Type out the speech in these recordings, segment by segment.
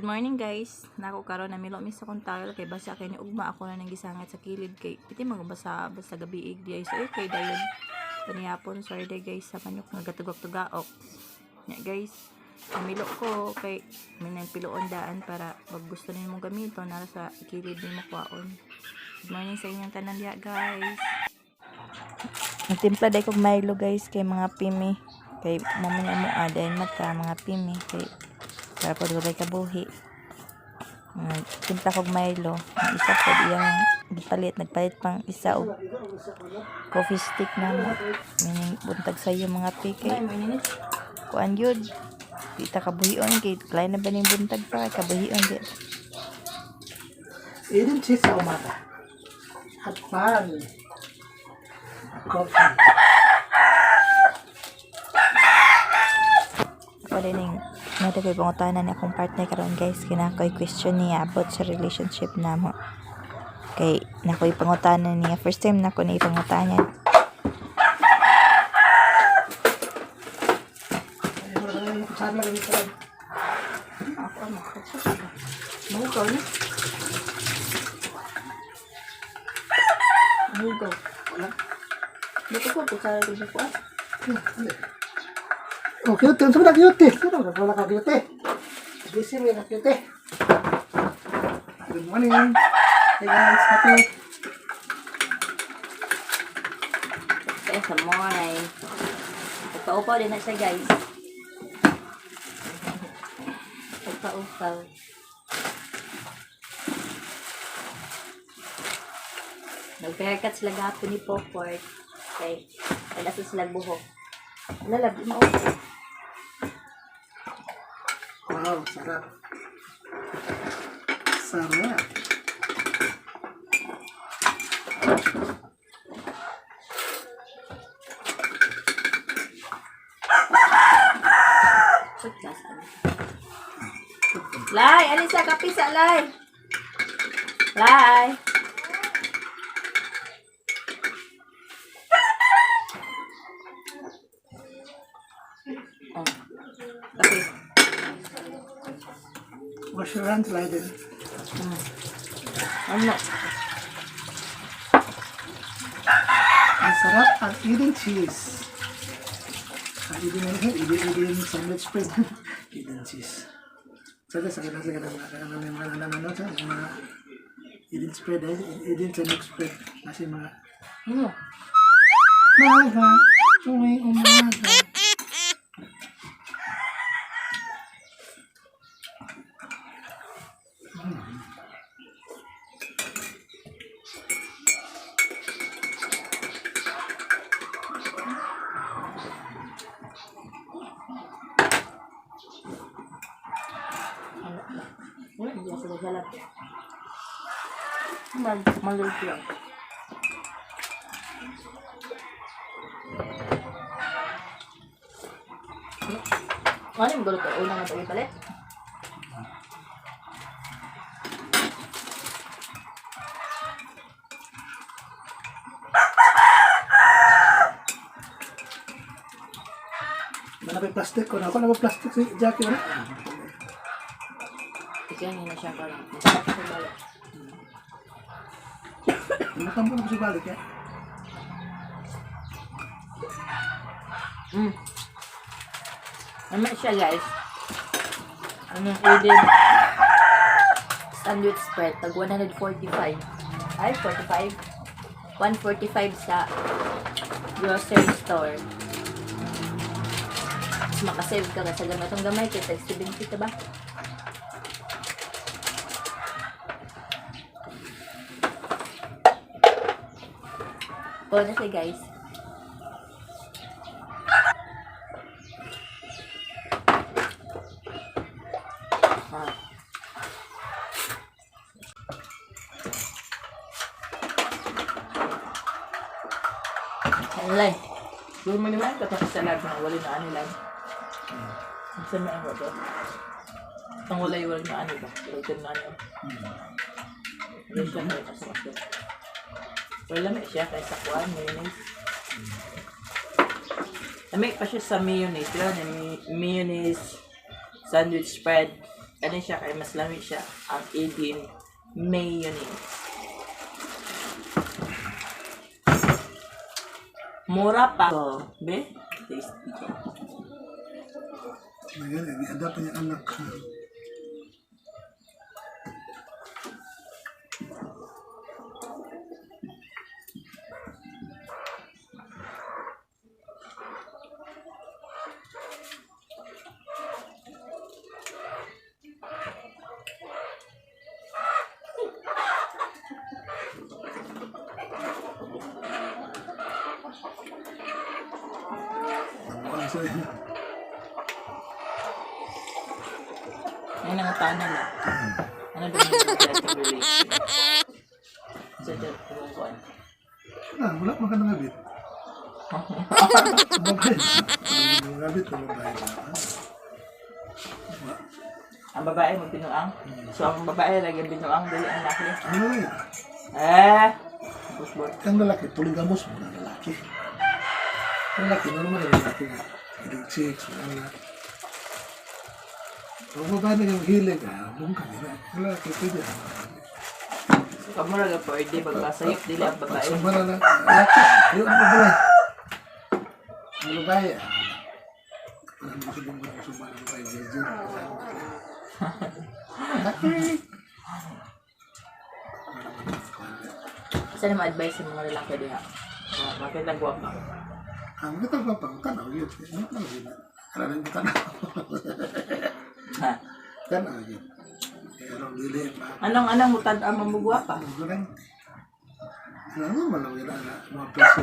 Good morning, guys. Nako karon namilo mi sa akong tile kay basa kay ni ugma, ako na nang gisangat sa kilid kay piti magbasa basta gabi di ay so okay dayon. Panihapon, sorry day guys sa manyok nga gatugok-tugaok. Nya guys, namilo ko kay may nang piloon daan para pag gusto nimo gamiton nara sa kilid nimo kwaon. Good morning sa inyong tanan diha, guys. Nagtimpla day kog Milo, guys, kay mga pimi. Kay mo man mo aday mata mga pimi kay para pod walay kabuhi. Timpla kog Milo. Ang isa pod iyang gipalit, nagpalit pang isa og coffee stick na mo. Meaning buntag sa iyo mga pi kay kuan yun. Di ta kabuhion kay lain na ba ning buntag pa kay kabuhion di. Eden cheese sa umaga. At pan. Coffee. Ako din ning nato ko'y pangutana ni akong partner karon, guys, kina ko'y question niya about sa relationship namo. Kay nakoy pangutana niya, first time nako ni pangutana. Ay, wala na yung kutsara lang dito. Ako ano, Mahugaw ni. Mahugaw. Wala. Dito ko kutsara ko siya kuan. Oh, cute. Ano na cute? Sino na wala ka cute? Busy mo na cute. Good morning. Hey guys, happy. Kaya sa morning. Pagpaupaw din na siya, guys. Pagpaupaw. Nag-haircut sila gapon ni Poport. Kay, wala sa sila buhok. Wala, labi mo. Wow, sarap. Sarap. Sut ka sa ano. Lai, alisa kapisa, Lai. Lai. Oh. Okay. Wash your hands, Leiden. Ano? Ang sarap ang Eden cheese. Ang Eden ano siya? Eden, Eden sandwich spread. Eden cheese. Sada sa kanila sa kanila sa kanila may mga naman ano sa mga Eden spread eh. Eden sandwich spread. Kasi mga Ano? maga, tuwing umaga. Ano? Wala, hindi ako naghalat. Maluto lang. Ano yung gulo ko? Una nga ito ipalit? Wala pa yung plastic ko na. Ako na ba plastic si Jackie wala? Ikaw na siya karon. Masarap siya balik. Ano mo na kasi balik eh? Ano siya, guys? Anong Eden sandwich spread? Tag 145. Ay, 45? 145 sa grocery store. Mas makasave ka sa ganitong gamay kay tag 70 ka ba? Bonus eh, guys. Ah. Alay. Doon mo naman katong salad na wala na ano lang. Ang sa may ano to. Ang wala na ano ba? Wala na ano. Hindi siya kaya masarap siya. Wala may siya kaya sa kuan, mayonnaise. Lami pa siya sa mayonnaise. Diba? Mayonnaise sandwich spread. Ano siya kay mas lami siya ang Eden mayonnaise. Mura pa. So, be, tasty siya. Ngayon, i-adapt niya anak. Ang sa'yo. Ngayon ang tana lang. Ano doon yung relation? Sa dyan, kumukuan. Ah, wala man ka nangabit. Babae. Nangabit, wala babae. Wala. Ang babae mo binuang. So, ang babae lagi ang binuang, dili ang laki. Ano yun? Eh! Busbot. Ang lalaki, polygamos mo na lalaki. Ang lalaki, normal na lalaki nga. Hilig chicks, mga anak. Ang babae na yung hilig, ah, buong kami na. Ang lalaki, pwede. So, kamura ka pwede, magpasayop, dili ang babae. Pagsamba na lang, lalaki, yun ang babae. Ang babae, ah. Parang gusto mong sumba ng babae, virgin. Laki! Saan naman advice sa mga lalaki diha? Bakit nagwapa? Ang kita pa pang tanaw yun. Ano yun? Karang tanaw. Ha? Tanaw yun. Pero dili ma. Anong anong mutad ang mamugwapa? Goreng. Ano man lang yun ana mga perso.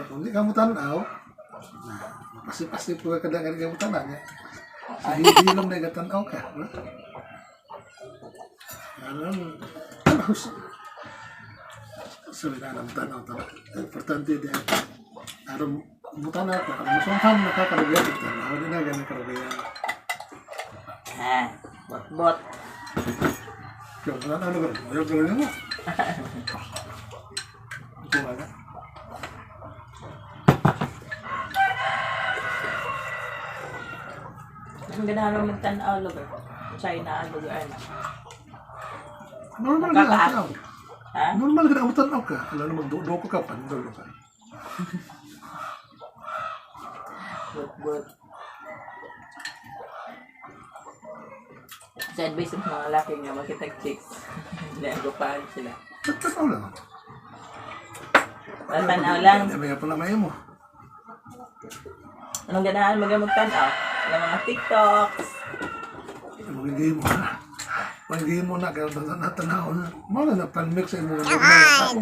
Kung di ka mo tanaw, na mapasip-pasip ko ka kada ka mo tanaw niya. Sige, hilom na tanaw ka. Ano? Tanaw sa sabi na lang tanaw tanaw. Importante din. Aron mo tanaw ka, aron mo nakakarugayan tanaw di na ganun karugayan. Ha? Bot bot. Kaya wala na ano ka, ayaw ka mo. Ito wala. Ang ganahan mo magtanaw lugar. China lugar na. Normal ka Nakaka- tanaw. Ha? Normal ka na tanaw ka. Alam na magdudoko ka, pandol ka. Bot bot. Sa advice ng mga lalaki nga makita chicks. Nagupaan sila. Tanaw lang. Tanaw lang. Hindi may pa na may mo. Anong ganahan mo magtanaw? Ang mga TikToks. Magigay mo na. Magigay mo na kaya na tanaw na. Mo na na pan-mix sa imo normal na tao.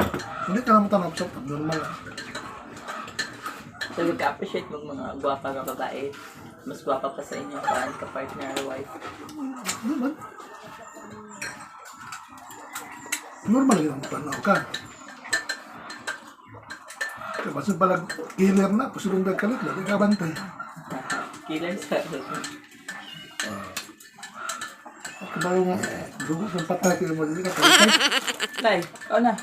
Hindi ka naman tanaw sa normal. So, ka-appreciate mo mga gwapa nga babae. Mas gwapa pa sa inyong kuan ka partner or wife. Ano ba? Normal lang tanaw ka. Kaya basta balag killer na, pasulong kalit, lagi ka bantay. Killer sa Kabalo nga, dugo ng patay kayo mo, dili ka patay. Tay, ikaw na.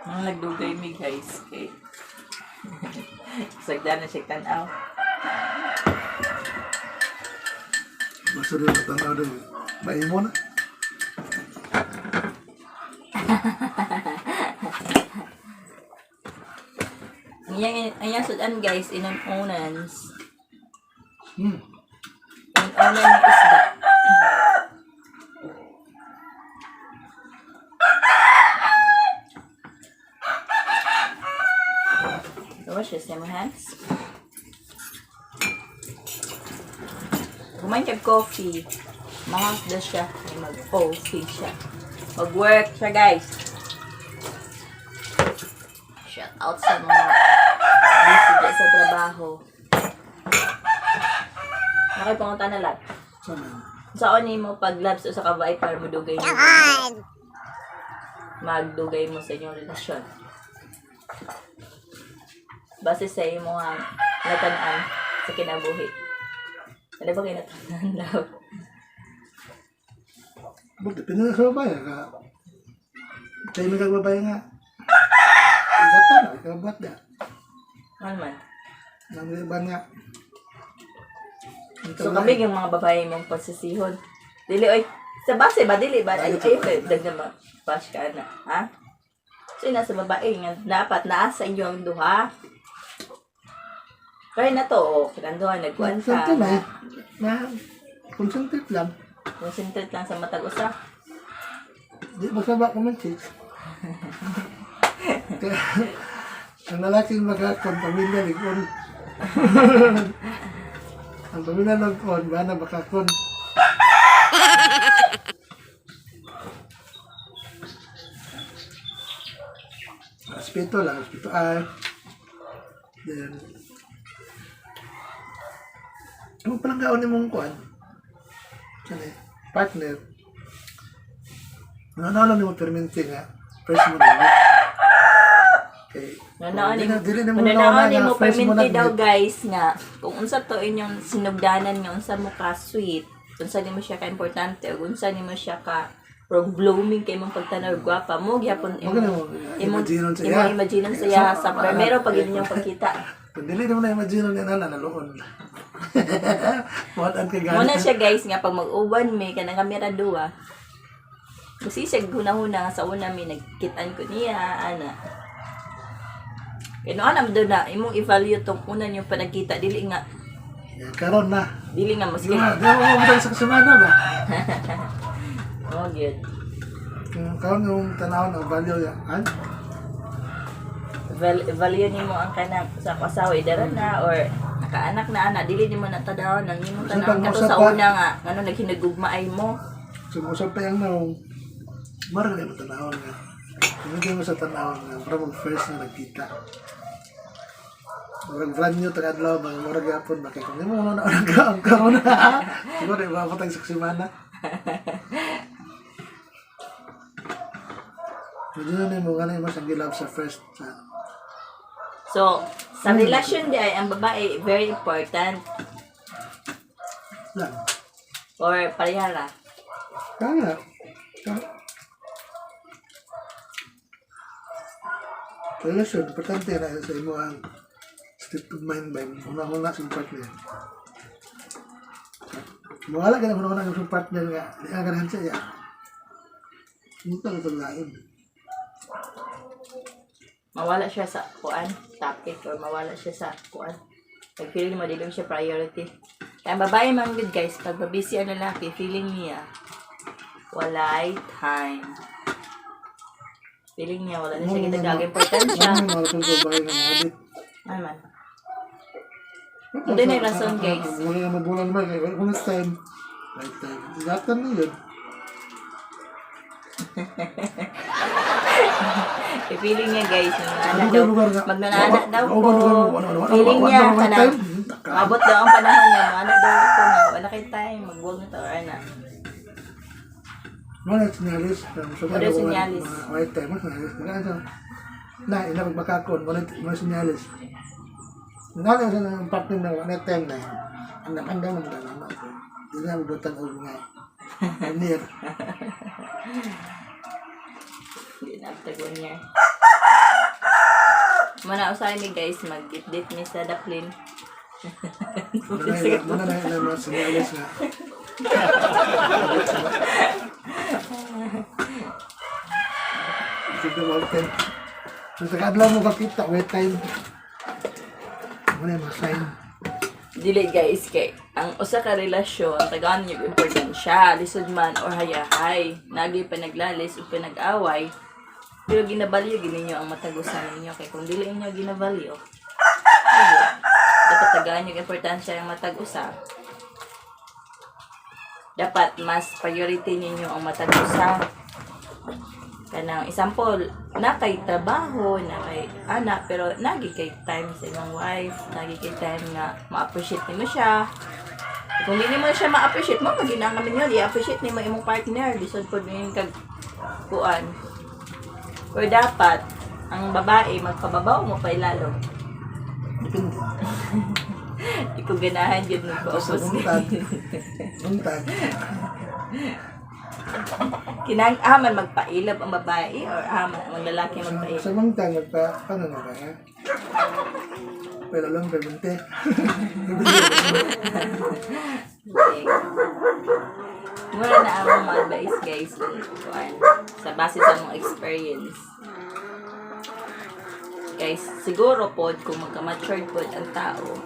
Mga nagdugay mi guys kay sagdan na siya tanaw. Basta rin tanaw din. Maimo na. Ang iyang sudan guys, inanonans. Inanon ng isda. Wash your hands. Kumain kag coffee. Mahasda siya. May mag-coffee siya. Mag-work siya, guys. Shout out sa mga busy dyan sa trabaho. Nakipangunta na lahat. Sana. Saan mo paglabs o sa kabay para mudugay mo? Magdugay mo sa inyong relasyon. Base sa imo nga natan-an sa kinabuhi. Ano ba kayo natan-an, love? But depende na sa babae ka. Kaya may kag babae nga. Gata na, ikaw buhat da. Man man. Nang iba nga. So kami yung mga babae mong pagsisihon. Dili oy. Sa base ba dili ba ay ay ay dagna ma bash ka na, ha? So ina sa babae nga dapat naa sa inyo ang duha. Kaya na to, oh, kanang duha nagkuan ka. Concentrate na eh. Na, concentrate lang. Concentrate lang sa matag usa. Di ba sa ba kumanchik? Kaya, ang lalaking makakon, pamilya ni Kon. Ang pamilya ng Kon, ba na makakon. Respeto lang, respeto ay. Then, ano palang gaon ni mong kuan? Ano eh, partner. Ano lang mo permente nga. First mo na. Okay. Nanaon Dili dili na mo Mananaon na mo first mo perminti na daw guys nga kung unsa to inyong sinugdanan nga unsa mo ka sweet, unsa nimo siya ka importante ug unsa nimo siya ka pro blooming kay imong pagtanaw gwapa mo gyapon Mo ganun mo, imong imaginon sa iya. imong imaginon sa iya sa primero pag inyong pagkita. Kung dili na mo na imagine na na naluon. What ang kay Muna siya guys nga pag mag-uban mi kanang kamera duwa. Kasi siya hunahuna nga sa una mi nagkitaan ko niya ana. Kaya noon daw na imong i-value tong una niyong panagkita dili nga Karon na. dili nga Di maski ba? Di ba mo sa semana ba? Oh, good. Kung karon yung tanaw na value ya. An? Value nimo ang kanang sa ako asawa idara na or nakaanak na ana dili nimo na tadawon ang imong Sa tanawon kato pag-usap sa pa. una nga ngano naghinagugma ay mo. Sumusap pa yung naong. Mara na mo tanaw nga. Hindi mo sa tanaw nga. Mara mag first na nagkita. Murag brand new tag adlaw bang murag gyapon ba kay kung nimo mo na ang kaon karon. Siguro iba pa tag sa semana. Medyo na nimo nga na mas ang gilab sa first sa So sa relasyon di ay ang babae very important lang. or parehara. Kaya. Kaya. Relasyon, importante na sa imo ang state of mind ba, una-una sa partner. Mawala ka na una-una sa partner nga, di ka ganahan siya. Hindi ka natulain. Mawala siya sa kuan topic or mawala siya sa kuan. Pag feeling mo dili mo siya priority. Kaya ang babae man good guys, pag mabisi ang lalaki, feeling niya walay time. Feeling niya wala na siya gitagaga importansya. Ano yung mga babae nga mga addict? Ano man. Hindi na yung rason, guys. Wala na magulang naman. Kaya wala na time. Right time. Ingatan na yun. Eh, feeling niya guys, magnana Ano daw, lugar nga? magnana daw Wala- ko. wala- wala- wala- wala- Feeling wala- niya, wala- wala- kanang, time. Taka. mabot daw ang panahon niya, maana daw ko nga, wala kay time, magbuwag na to, or ana. Mga sinyalis. Wala sinyalis. Right time. Mga sinyalis. Mga ano. Na, ina magbakakon. Mga sinyalis. Nga na sa ang partner na wala time na. Ang nakandang ng dalawa. Hindi na mabutan og mga near. Hindi na after one year. Muna usahay mi guys, mag-date mi sa Daplin. Muna na ina mga sinyalis nga. Sige, wala time. So, sa kadlaw mo kakita, wait time. Muna yung mga sign. Dili guys, kay ang usa ka relasyon, tagaan niyo importansya, lisod man or hayahay. Nagi pa naglalis o pinag-away. Pero ginabalyo gid ninyo ang matagusan ninyo kay kung dili ninyo ginabalyo. Ayun, dapat tagaan yung importansya ang matag usa. Dapat mas priority ninyo ang matag usa. Kanang example, na kay trabaho, na kay anak, pero nagi kay time sa imong wife, nagi kay time nga ma-appreciate nimo siya. Kung hindi mo siya ma-appreciate mo, magina kami yun, i-appreciate nimo imong partner, lisod pod ninyo kag kuan. Pero dapat ang babae magpababaw mo pa ilalo. Depende. Di ko ganahan yun Basta magpaubos. buntag. Buntag. Kinang aman magpailab ang babae or aman ang lalaki Sa, magpailab? sa bangtang, magpa, ano na ba, ha? Pero lang, permente. Okay. Mura na ang mga advice, guys, kuan, sa base sa mong experience. Guys, siguro pod kung magka-matured pod ang tao,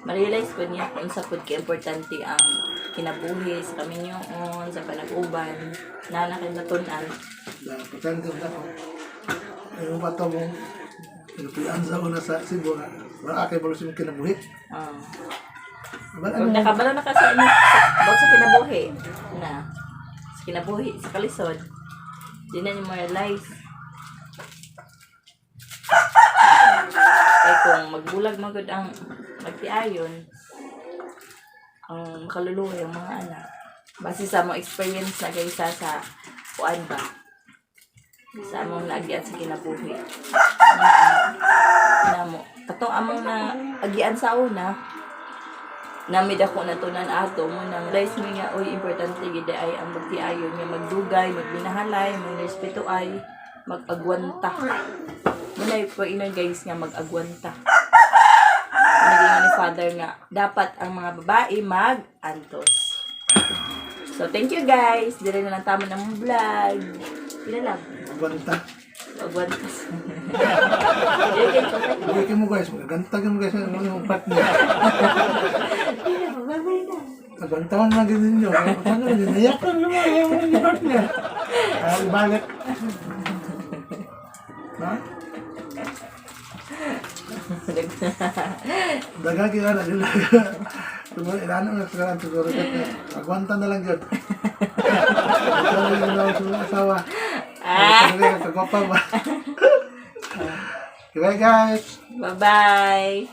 ma-realize po niya kung sa pod ka-importante ang kinabuhi sa kaminyoon, sa panag-uban, na nakimatunan. Importante na ako. Yung bato mong pinupian sa una sa Cebu, nga, wala kay balo sa kinabuhi. Wala Kung ano, nakabalo na ka sa inyo, sa, about sa kinabuhi, na, sa kinabuhi, sa kalisod, di na niyo ma-realize. Kaya kung magbulag magod ang magtiayon, ang makaluluwa yung mga anak. Base sa mong experience na kaysa sa kuan ba, sa among naagian sa kinabuhi. Na, na mo, katong among na agian sa una, nami dako natunan ato mo nang realize mi nga, oy, importante gid ay ang magtiayon nga magdugay, magbinahalay, magrespeto ay mag-agwanta. Muna po ina, guys, nga mag-agwanta. Naging ni Father nga dapat ang mga babae mag-antos. So thank you, guys. Dire na lang tama ng vlog. Pila lang. Agwanta. Agwantas. Hindi mo, guys, magaganta mo, guys, ano yung partner. Bye-bye na. Agantawan lang din ninyo. Ano din, iyak lang naman, iyak lang yung partner. Ah, ibalik. Ha? Daga kaya na sila. Siguro, ilano na sila siguro. Agwanta na lang yun. Ito lang yung asawa. Ah. Kagwapa ba? Goodbye, guys! Bye-bye.